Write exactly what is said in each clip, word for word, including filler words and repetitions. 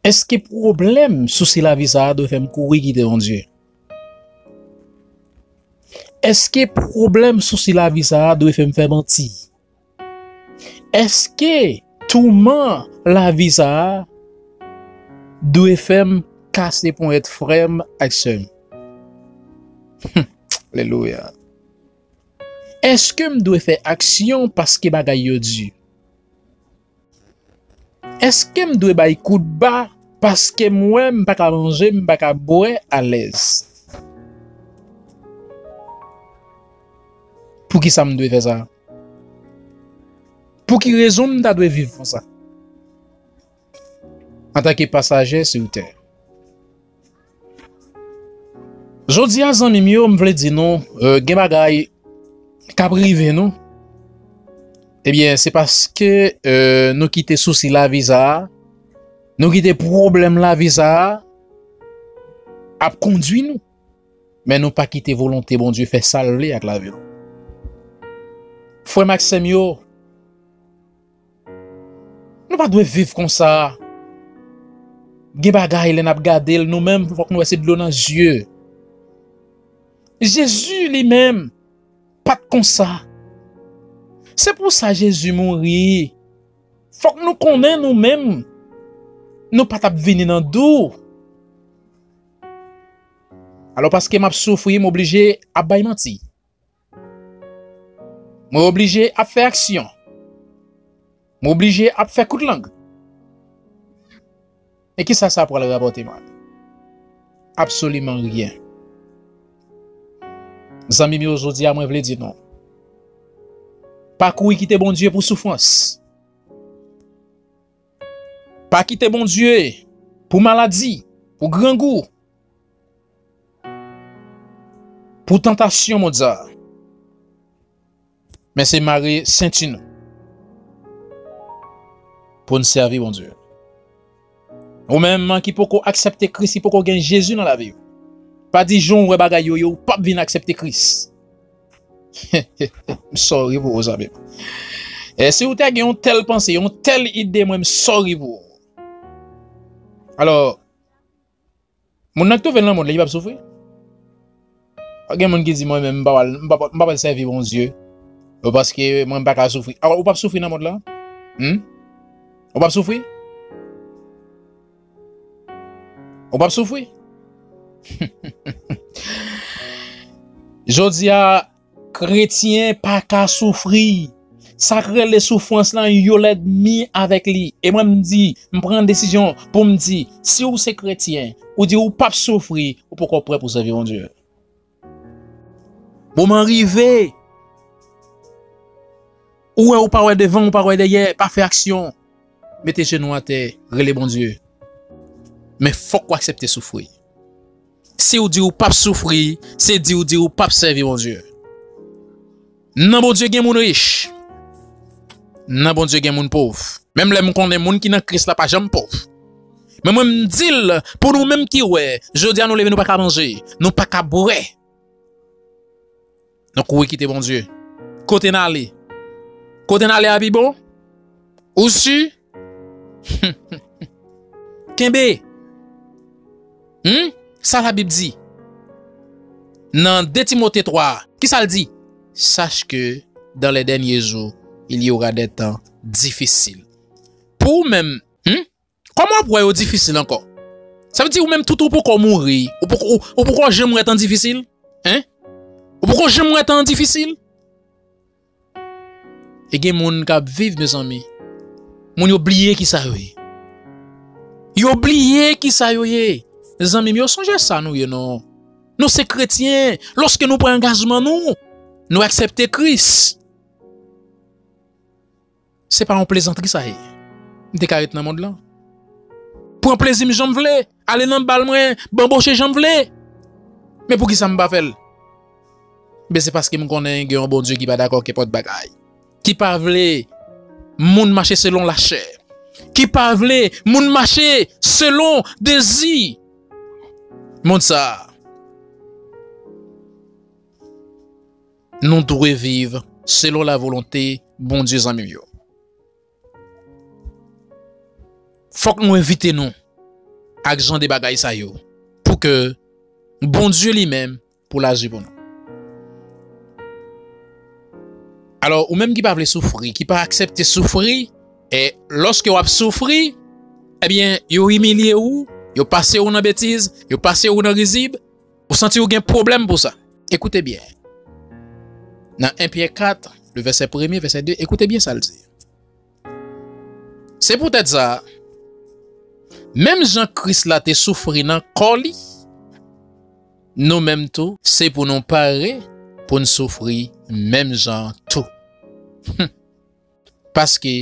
Èske pwoblèm sousi lavi sa a dwe fè m kouri kite Bondye? Èske pwoblèm sousi lavi sa a dwe fè m fè manti? Èske touman lavi sa a dwe fè m kase ponyèt frè m ak sè m? Alelouya. Èske m dwe fè aksyon paske bagay yo di? Èske m dwe bay koutba paske m wè m pa ka manje, m pa ka bwè alèz? Poukisa m dwe fè sa? Pou ki rezon m ta dwe viv konsa? Antanke pasaje sou tè. Jodi a, zanmi m yo, m vle di nou, euh, gen bagay k ap rive nou. Ebyen, se paske, euh, nou kite sousi lavi sa a, nou kite pwoblèm lavi sa a ap kondui nou. Men nou pa kite volonte Bondye fè sa l vle ak lavi nou. Frè m ak sè m yo, nou pa dwe viv konsa. Gen bagay, lè n ap gade l, nou menm, fòk nou wè se dlo nan zye. Jezi li menm pa t konsa. Se pou sa Jezi mouri. Fòk nou konnen nou menm, nou pa t ap vini nan dou. Alò, paske m ap soufri, m oblije ap bay manti. Mwen oblije ap fè aksyon. Mwen oblije ap fè kout lang. E kisa sa pral rapòte mwen? Absoliman ryen. Zanmi m yo, jodi a, mwen vle di nou, pa kouri kite Bondye pou soufrans. Pa kite Bondye pou maladi, pou grangou, pou tantasyon monn sa a. Men se mare senti nou pou n sèvi Bondye. Ou menm ki poko aksepte Kris, ki poko gen Jezi nan lavi w, pa di jan w wè bagay yo ye, ou p ap vin aksepte Kris. M sorry pou ou, zanmi m. E si w te gen yon tèl panse, yon tèl ide, mwen, m sorry pou ou. Alò, moun nan k twouve l nan mond lan, li p ap soufri? Gen moun ki di, "Mwen menm, m pa pral, m pa, m pa pral sèvi Bondye, paske mwen, m pa ka soufri." Alò, ou p ap soufri nan mond lan? Hmm? Ou p ap soufri? Ou p ap soufri? Jodi a, kretyen pa ka soufri. Sa k rele soufrans lan, yo lènmi avèk li. E mwen, m di, m pran desizyon pou m di, si w se kretyen, ou di ou p ap soufri, ou poko prè pou sèvi Bondye. Moman rive, ou wè ou pa wè devan, ou pa wè dèyè, pa fè aksyon. Mete jenou atè, rele Bondye. Men fòk w aksepte soufri. Si w di w p ap soufri, se di w di w p ap sèvi Bondye. Nan Bondye gen moun rich. Nan Bondye gen moun pòv. Menm lè m konnen moun ki nan Kris la pa janm pòv. Men mwen, m di l, pou nou menm ki wè, jodi a nou leve, nou pa ka manje, nou pa ka bwè. Nou kouri kite Bondye. Kote n ale? Kote n ale a pi bon? Ou si? Kenbe. Hmm? Sa Labib di. Nan de Timote twa, kisa l di? Sache que dans les derniers jours, il y aura des temps difficiles. Pou ou menm, hmm? Kòman w ap wè yo difisil ankò? Sa vle di ou menm tout ou poko mouri, ou poko, ou, ou poko janm wè tan difisil? Hein? Ou poko janm wè tan difisil? E gen moun k ap viv, mezanmi. Moun yo bliye kisa yo ye. Yo bliye kisa yo ye. Zanmi m yo, sonje sa nou ye non. Nou se kretyen. Lòske nou pran angajman nou, nou aksepte Kris. Se pa yon plezantri sa ye. M te ka ret nan mond lan. Pran plezi m jan m vle, ale nan bal mwen, banboche jan m vle. Men poukisa m pa fè l? Ben se paske m konnen gen yon Bondye ki pa dakò ak nenpòt bagay. Ki pa vle moun mache selon lachè. Ki pa vle moun mache selon dezi mond sa a. Nou dwe viv selon lavolonte Bondye, zanmi m yo. Fòk nou evite nou ak jan de bagay sa yo, pou ke Bondye li menm pou l aji pou nou. Alò, ou menm ki pa vle soufri, ki pa aksepte soufri, e lòske w ap soufri, ebyen, yo imilye w, yo pase w nan betiz, yo pase w nan rizib, ou santi w gen pwoblèm pou sa. Ekoute byen. Nan en Pyè kat, le vèsè premye, vèsè de, ekoute byen sa l di. Se poutèt sa, menm jan Kris la te soufri nan kò li, nou menm tou, se pou nou pare pou n soufri menm jan tou. Hum. Paske,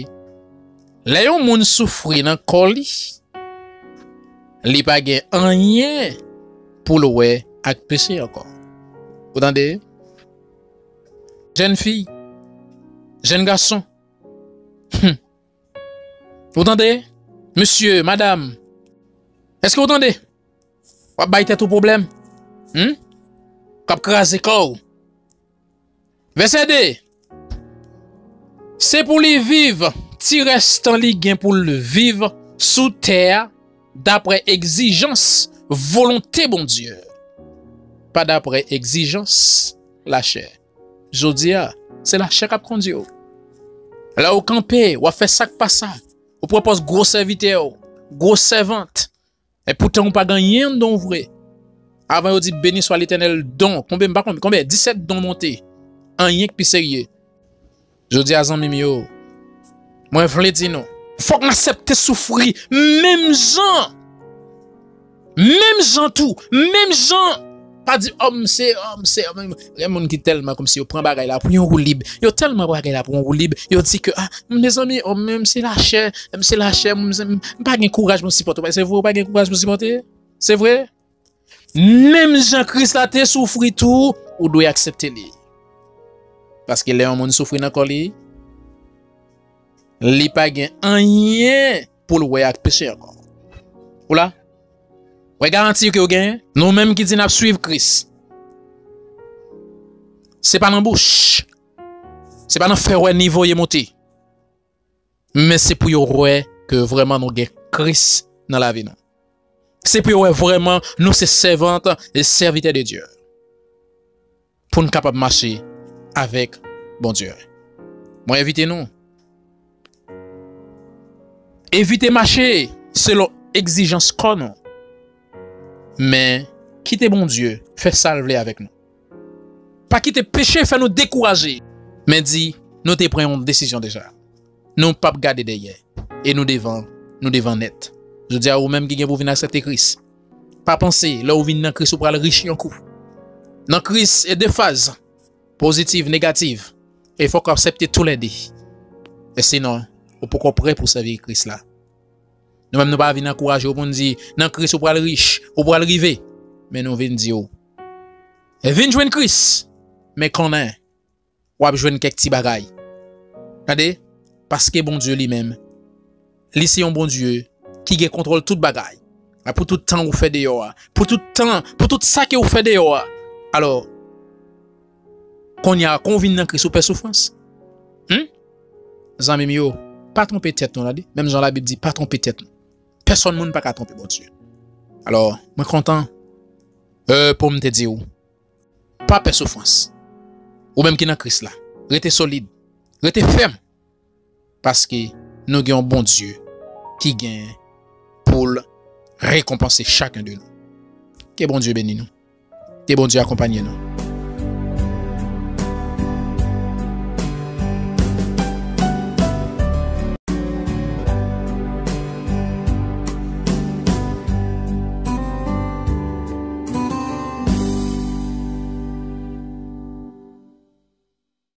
lè yon moun soufri nan kò li, li pa gen anyen pou l wè ak peche ankò. Ou tande? Jèn fi, jèn gason, hum. Ou tande? Mesye, madanm, èske ou tande? W ap bay tèt ou pwoblèm. Hum? K ap kraze kò w. Vèsè de. Se pou li viv ti rès tan li gen pou l viv sou tè a, daprè egzijans volonte Bondye, pa daprè egzijans lachè. Jodi a, se lachè k ap kondui w. Lè w kanpe, w ap fè sa k pa sa. Ou pran pòz gwo sèvitè, gwo sèvant. Epoutan ou pa gen anyen anndan w vre. Avan yo di, beni swa Letènèl, don. Konbyen, m pa konn, konbyen? Disèt don monte. Anyen k pi serye. Jodi a, zanmi m yo, mwen vle di nou, fòk n aksepte soufri menm jan. Menm jan tou, menm jan. Pa di, o, m se, o, m se, o, m, gen moun ki tèlman kòmsi yo pran bagay la pou yon woulib. Yo tèlman bagay la pou yon woulib, yo di ke, a, mezanmi, o, m, m se lachè, m se lachè, m, m, m pa gen kouraj pou m sipòte w. Se vre, ou pa gen kouraj pou w sipòte? Se vre? Menm jan Kris la te soufri tou, ou dwe aksepte li. Paske lè yon moun soufri nan kò li, li pa gen anyen pou l wè ak peche ankò. Ou la? Wè garanti ke w genyen? Nou menm ki di n ap swiv Kris, se pa nan bouch, se pa nan fè wè ni voye monte. Men se pou yo wè ke vrèman nou gen Kris nan lavi nou. Se pou yo wè vrèman nou se sèvant e sèvitè de Dye. Pou n kapab mache avèk Bondye. Mwen envite nou. Evite mache selon egzijans kò nou. Men kite Bondye fè sa l vle avèk nou. Pa kite peche fè nou dekouraje. Men di, nou te pran yon desizyon deja. Nou p ap gade dèyè. E nou devan, nou devan nèt. Jodi a, ou menm ki gen pou vin aksepte Kris, pa panse, lè ou vin nan Kris, ou pral rich yon kou. Nan Kris, e de faz, pozitiv, negativ. E fòk ou aksepte toulède. E sinon, ou poko prè pou sèvi Kris la. Nou menm, nou pa vin ankouraje w pou n di, nan Kris, ou pral rich, ou pral rive. Men nou vin di w, e vin jwenn Kris, men konnen, w ap jwenn kèk ti bagay. Tande? Paske Bondye li menm, li se yon Bondye ki gen kontwòl tout bagay. A, pou tout tan ou fè deyò a, pou tout tan, pou tout sa ke ou fè deyò a. Alò, kounye a, kon w vin nan Kris, ou pè soufrans? Hum? Zanmi m yo, pa twonpe tèt nou, tande? Menm jan Labib di, pa twonpe tèt nou. Pèsòn moun pa ka twonpe Bondye. Alò, mwen kontan, euh, pou m te di w, pa pè soufrans. Ou menm ki nan Kris la, rete solid, rete fèm, paske nou gen yon Bondye ki gen pou l rekonpanse chaken de nou. Ke Bondye beni nou. Ke Bondye akonpanye nou.